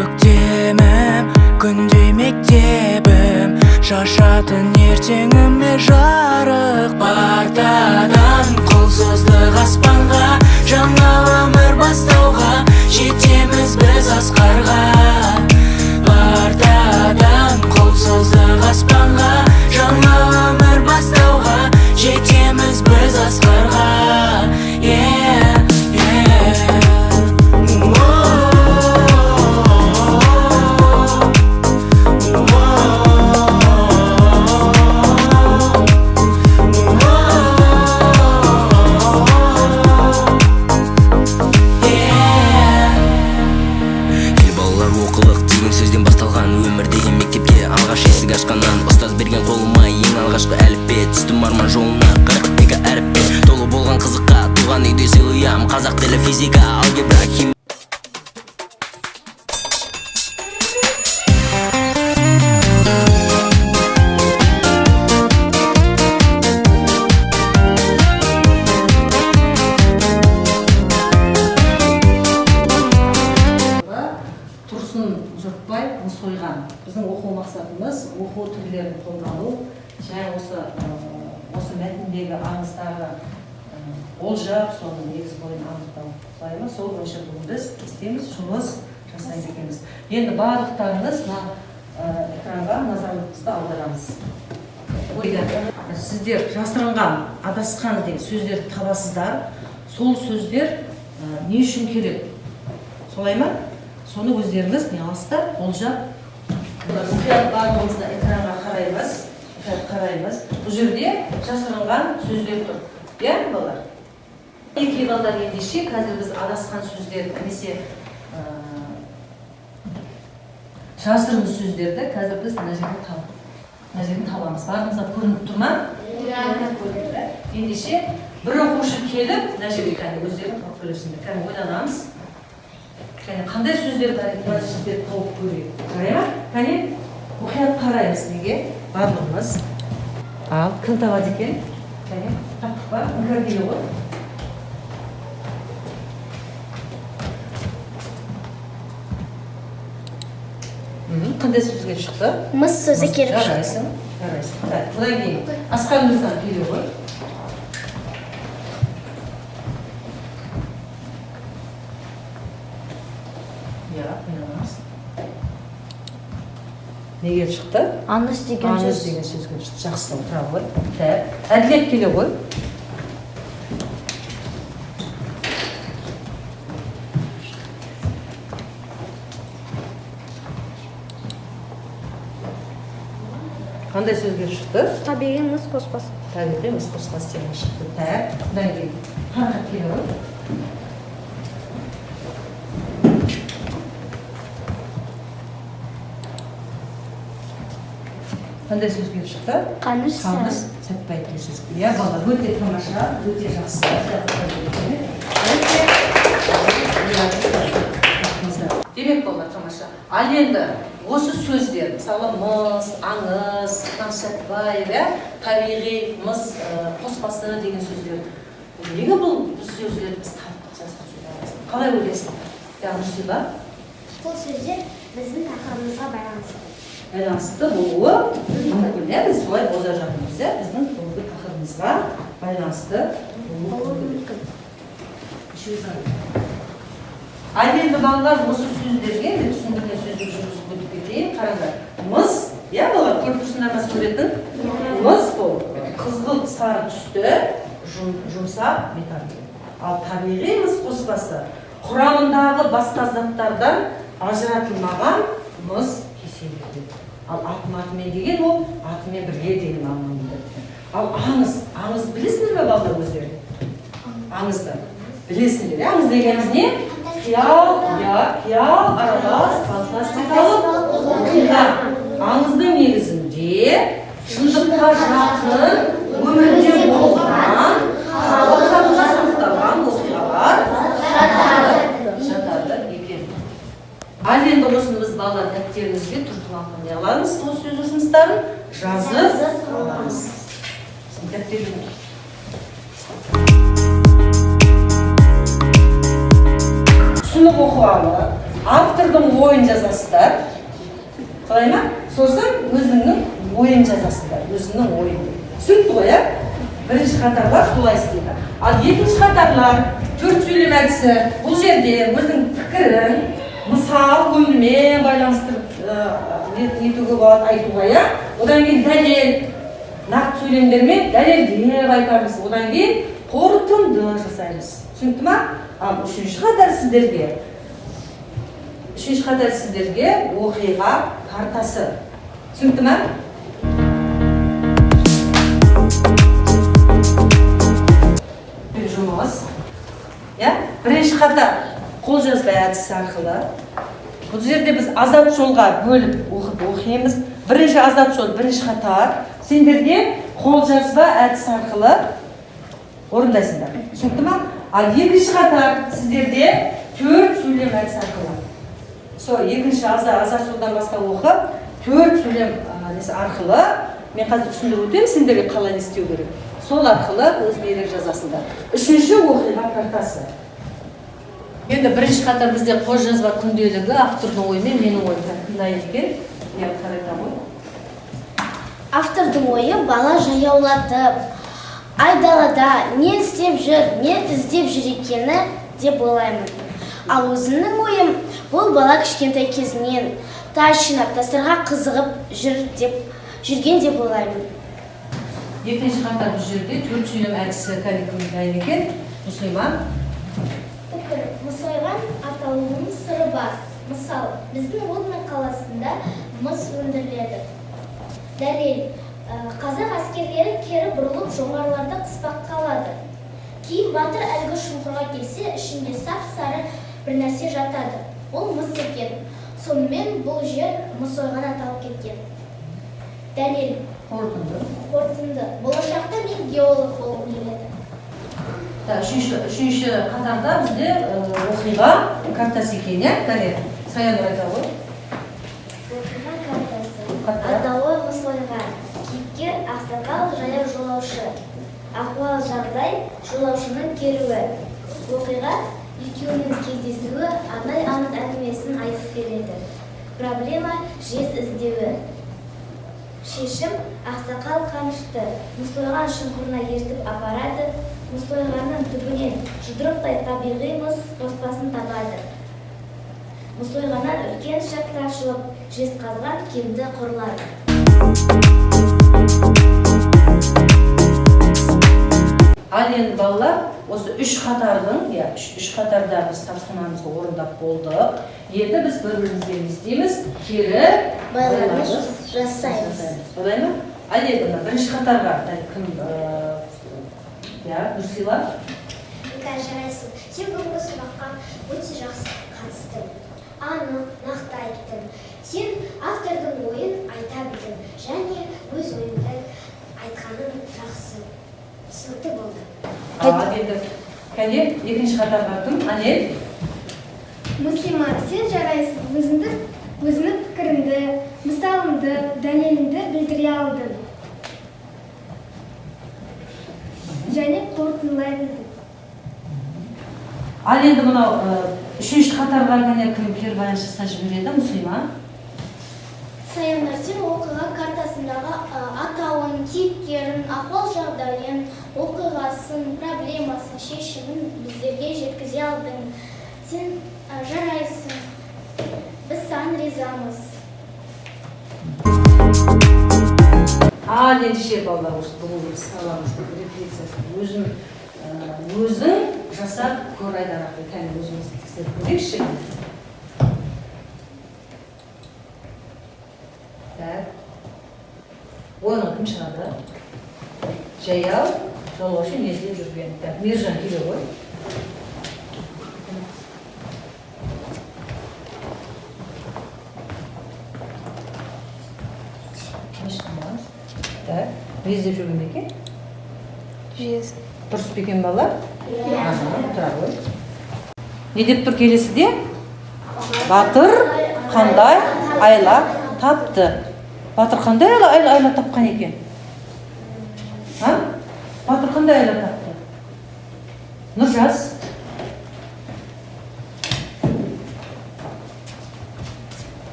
Көктемім, күндей мектебім, шашатын ертеңіме жарық. Партадан қол создық аспанға, жаңа өмір бастауға, жетеміз біз асқарға. Партадан қол создық аспанға, жаңа өмір бастауға, жетеміз біз асқарға. Yeah, yeah. Ел балалар, оқылық деген сөзден басталған өмір деген мектепке алғаш есік ашқаннан, ұстаз берген қолыма ең алғашқы әліппе, түстім арман жолына 42 әріппен толы болған қызыққа туған үйде сыйлыям. Қазақ тілі, физика, алгебра, химия. Тұрсын Жұртбай, «Мұз сойған». Біздің оқу мақсатымыз: оқу түрлерін қолдану және осы мәтіндегі аңыздағы болжап, соның негіз бойын анықтау. Солай ма? Сол бойынша бүгін біз не істейміз? Жұмыс жасайды екенбіз. Енді барлықтарыңыз мына экранға назарымызды аударамыз. Ойда сіздер жасырынған, адасқан деген сөздерді табасыздар. Сол сөздер не үшін керек, солай ма? Соны өздеріңіз не аласыздар, болжап. Мұқият барлығымыз да экранға қараймыз, мұқият қараймыз. Бұл жерде жасырынған сөздер тұр, иә, балалар? Мінекей, балалар, ендеше қазір біз адасқан сөздер немесе жасырын сөздерді қазір біз мына жерден табамыз. Барлығыңызға көрініп тұр ма? Иә, көрініп тұр, иә. Ендеше бір оқушы келіп, мына жерде, кәне, өздерің тауып көресіңдер. Кәне, ойланамыз. Кәне, қандай сөздер бар екен, мына сөздерді тауып көрейік, жарай ма? Кәне, мұқият қараймыз неге барлығымыз. Ал кім табады екен? Кәне, таптық па? Іңкәр, келе ғой. Қандай сөзге шықты? Мыс сөзі келіп шықты. Жарайсың, жарайсың. Так, одан кейін Асқар Мырза, келе ғой. Иә, ойланамыз. Не келіп шықты? Аңыз деген Аңыз сөз. деген сөз келіп шықты. Жақсы, отыра ғой. Так, Әділет, келе ғой. Қандай сөз келіп шықты? Табиғи мыс қоспасы. Табиғи мыс қоспасы деген шықты. Так, одан кейін Қарақат, келе ғой. Қандай сөз келіп шықты? Қаныш. Қаныш Сәтбаев деген сөз. Иә, балалар, өте тамаша, өте жақсы. Өте. Демек, балалар, тамаша. Ал енді осы сөздер, мысалы, мыс, аңыз, Қаныш Сәтбаев, иә, табиғи мыс қоспасы деген сөздер. Неге бұл біз сөздерді біз таптық жастық сөз арасында? Қалай ойлайсың? Иә, Нұрсиба? Бұл сөздер біздің тақырыбымызға байланысты. Байланысты болуы мүмкін, иә, біз солай болжап жатырмыз, иә, біздің бүгінгі тақырыбымызға байланысты болуы Болуы мүмкін. мүмкін. Ал енді, балалар, осы сөздерге мен түсіндірме сөздік жүргізіп өтіп кетейін. Қараңдар, мыс, иә, балалар, көріп тұрсыңдар ма суретін? Мыс бұл қызғылт сары түсті жұмсақ металл. Ал табиғи мыс қоспасы құрамындағы басқа заттардан ажыратылмаған мыс кесегі. Ал атом атымен деген ол атымен бірге деген мағынаны білдіреді. Ал аңыз, аңыз білесіңдер ме, балалар, өздері? Аңызды білесіңдер, иә? Аңыз дегеніміз не? Қиял, иә, қиял аралас фантастикалық оқиға. Аңыздың негізінде шындыққа жақын, өмірде болған, халық жадында сақталған оқиғалар жатады екен. Ал енді осыны біз, балалар, дәптерімізге түртіп алып, не қыламыз? Осы сөздік жұмыстарын жазып аламыз. Дәптерге. Түсінік оқу алы. Автордың ойын жазасыздар, солай ма? Сосын өзіңнің ойын жазасыздар, өзіңнің ойын. Түсінікті ғой, иә? Бірінші қатарлар солай істейді. Ал екінші қатарлар төрт сөйлем әдісі. Бұл жерде өзінің пікірін мысал өмірмен байланыстырып нетуге болады, айтуға, иә. Одан кейін дәлел, нақты сөйлемдермен дәлелдеп айтамыз. Одан кейін қорытынды жасаймыз. Түсінікті ма? Ал үшінші қатар сіздерге оқиға картасы. Түсінікті ма? Жұмыс, иә. Бірінші қатар қолжазба әдісі арқылы. Бұл жерде біз азат жолға бөліп оқып оқимыз. Бірінші азат жол, бірінші қатар сендерге қолжазба әдісі арқылы орындайсыңдар. Түсінікті ма? Ал екінші қатар сіздерде төрт сөйлем әдісі арқылы. Сол екінші азат жолдан бастап оқып, төрт сөйлем несі арқылы, мен қазір түсіндіріп өтемін сендерге қалай не істеу керек, сол арқылы өз нелер жазасыңдар. Үшінші оқиға картасы. Енді бірінші қатар бізде қолжазба күнделігі, автордың ойы мен менің ойым. Тыңдайын екен, иә, қарай ғой. Автордың ойы: бала жаяулатып айдалада не істеп жүр, не іздеп жүр екені деп ойлаймын. Ал өзімнің ойым: бұл бала кішкентай кезінен тас жинап, тастарға қызығып жүр деп жүрген деп ойлаймын. Екінші қатар бұл жерде төрт сөйлем әдісі. Кәдімгі дайын екен, Мұслима. Пікір: Мұсойған аталуының сыры бар. Мысал: біздің Рудный қаласында мыс өндіріледі. Дәлел: қазақ әскерлері кері бұрылып, жоңғарларды қыспаққа алады. Кейін батыр әлгі шұңқырға келсе, ішінде сап сары бір нәрсе жатады. Ол мыс екен. Сонымен бұл жер Мұсойған аталып кеткен. Дәлел. Қорытынды. Қорытынды: болашақта мен геолог болғым келеді. Так, үшінші қатарда бізде оқиға картасы екен, иә. Кәне, Саянұр, айта ғой. Оқиға картасы. Қатар. Атауы Мұсойған. Кейіпкер: ақсақал, жаяу жолаушы. Ахуал, жағдай: жолаушының келуі. Оқиға: екеуінің кездесуі, арнайы аңыз әңгімесін айтып береді. Проблема: жез іздеуі. Шешім: ақсақал Қанышты Мұсойған шұңқырына ертіп апарады. Мұсойғанның түбінен жұдырықтай табиғи мыс қоспасын табады. Мұсойғаннан үлкен шахта ашылып, Жезқазған кенті құрылады. Ал енді, балалар, осы үш қатардың, иә, үш қатарда біз тапсырмамызды орындап болдық. Енді біз бір бірімізге не істейміз? Кері байланыс жасаймыз. Солай ма? Ал енді мына бірінші қатарға дәл кім, иә, Нұрсила. Іңкәр, жарайсың. Сен бүгінгі сабаққа өте жақсы қатыстың. Анық, нақты айттың. Сен автордың ойын айта білдің және өз ойыңды айтқаның жақсы. Түсінікті болды. Ал енді, кәне, екінші қатарға кім? Анель. Муслима, сен жарайсың. Өзіңнің пікіріңді, мысалыңды, дәлеліңді білдіре алдың. Және қорытындылай білдің. Ал енді мынау үшінші қатарға, кәне, кім кері байланыс жасап жібереді? Мұслима. Саяндар, сен оқиға картасындағы атауын, кейіпкерін, ахуал жағдайын, оқиғасын, проблемасын, шешімін біздерге жеткізе алдың. Сен жарайсың. Біз саған ризамыз. Ал ендеше, балалар, осы бүгінгі сабағымыздың рефлексиясын өзің жасап көр. Айдар апай, кәне, өзіміз тексеріп көрейікші. Так, ойынға кім шығады? Жаяу жолаушы не іздеп жүрген? Так, Мейіржан, келе ғой. Не шықты маған? Так, не іздеп жүрген екен? Жез. Дұрыс па екен, балалар? Аха, тұра ғой. Не деп тұр келесіде? Батыр қандай айла тапты? Батыр қандай айла тапқан екен? А, батыр қандай айла тапты? Нұржас.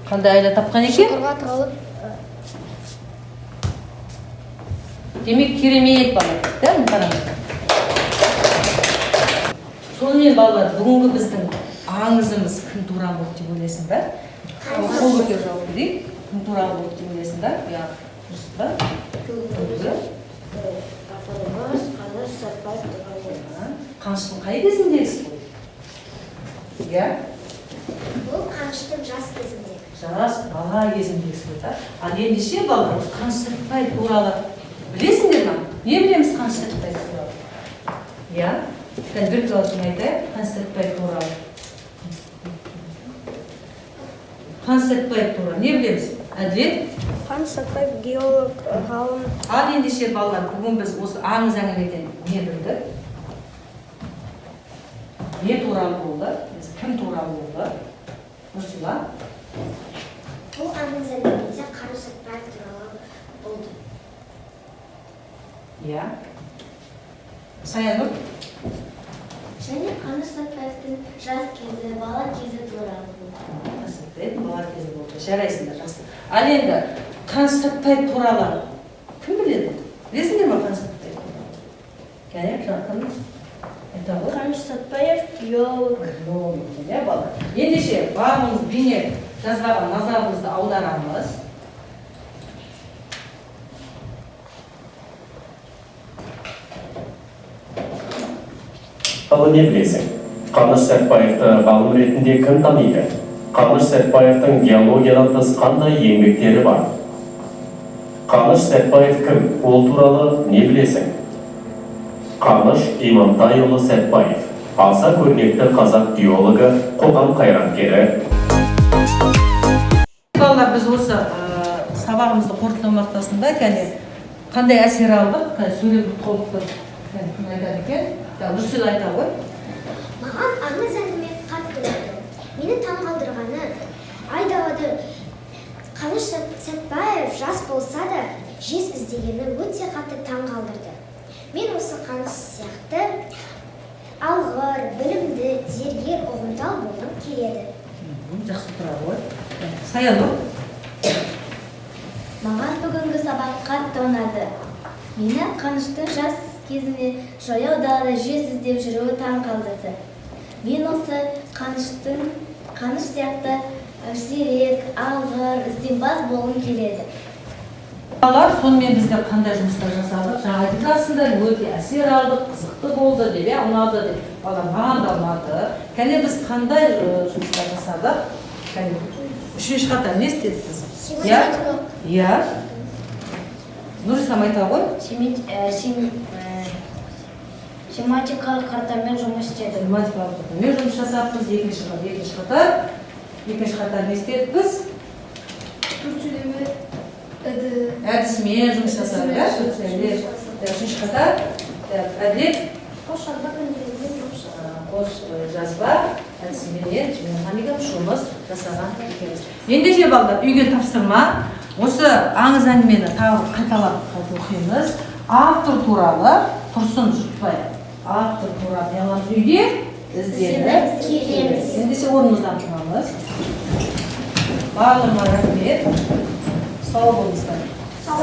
Қандай айла тапқан екен? Шұңқырға тығылып. Демек, керемет бала, да, міне қараңыздар. Сонымен, балалар, бүгінгі біздің аңызымыз кім туралы болды деп ойлайсың ба? Қол көтеріп жауап берейік. Кім туралы болды деп ойлайсың ба? Иә, дұрыс па? Бүгінгі Авторымыз Қаныш Сәтбаев туралы. Қаныштың қай кезіндегісі ғой? Иә? Бұл Қаныштың жас кезіндегі. Жас бала кезіндегісі ғой, да? Ал ендеше, балалар, осы Қаныш Сәтбаев туралы білесіңдер ма? Не білеміз Қаныш Сәтбаев туралы? Иә? Кәне, бір кім айтайық Қаныш Сәтбаев туралы? Қаныш Сәтбаев туралы не білеміз? Әділет? Қаныш Сәтбаев геолог, ғалым. Ал ендеше, балалар, бүгін біз осы аңыз әңгімеден не білдік? Не туралы болды? Кім туралы болды? Нұрсила? Бұл аңыз әңгімеде Қаныш Сәтбаев туралы болды. Иә. Саянұр? Және Қаныш Сәтбаевтың жас кезі, бала кезі туралы болды. Қаныш Сәтбаевтың бала кезі болды. Жарайсыңдар, жақсы. Ал енді Қаныш Сәтбаев туралы кім біледі? Білесіңдер ме Қаныш Сәтбаев туралы? Кәне, жақын айта ғой. Қаныш Сәтбаев геолог. Геолог, иә, балалар. Ендеше, барлығымыз бейне жазбаға назарымызды аударамыз. Туралы не білесің? Қаныш Сәтбаевты ғалым ретінде кім таниды? Қаныш Сәтбаевтың геологиядан тыс қандай еңбектері бар? Қаныш Сәтбаев кім? Ол туралы не білесің? Қаныш Имантайұлы Сәтбаев аса көрнекті қазақ геологы, қоғам қайраткері. Балалар, біз осы сабағымызды қорытындылау мақсатында, кәне, қандай әсер алдық? Кәне, сөйлемді толықтырып, кәне, кім айтады екен? Да, Нұрсила айта ғой. Маған аңыз әңгіме қатты ұнады. Мені таңғалдырғаны, айдалада Қаныш Сәтбаев жас болса да жез іздегені өте қатты таңғалдырды. Мен осы Қаныш сияқты алғыр, білімді, зергер, ұғымтал болғым келеді. Жақсы тұра ғой. Саянұр? Маған бүгінгі сабақ қатты ұнады. Мені Қаныштың жас кезінде жаяу далада жез іздеп жүруі таң қалдырды. Мен осы Қаныш сияқты зерек, алғыр, ізденімпаз болғым келеді. Балалар, сонымен біздер қандай жұмыстар жасадық? Жаңа айтып жатсыңдар, өте әсер алдық, қызықты болды деп, иә, ұнады деп. Балалар, маған да ұнады. Кәне, біз қандай жұмыстар жасадық? Кәне, үшінші қатар не істедік біз? Иә? Иә. Нұрислам айта ғой. Семантикалық картамен жұмыс істедік. Семантикалық картамен жұмыс жасаппыз. Екінші қатар не істедік біз? Төрт сөйлеме Әдісімен жұмыс жасадық, иә? Төрт сөйлеме. Үшінші қатар, Әділет? Қос жазба күнделігімен жұмыс жасадық. Қос жазба әдісіменен жұмыс жасаған екенбіз. Ендеше, балалар, үйге тапсырма. Осы аңыз әңгімені тағы қайталап қайтып оқимыз. Автор туралы, Тұрсын Жұртбай, автор туралы не аламыз үйге? Ізденіп Келеміз. Ендеше, орнымыздан тұрамыз. Барлығына рахмет. Сау болыңыздар. Сау.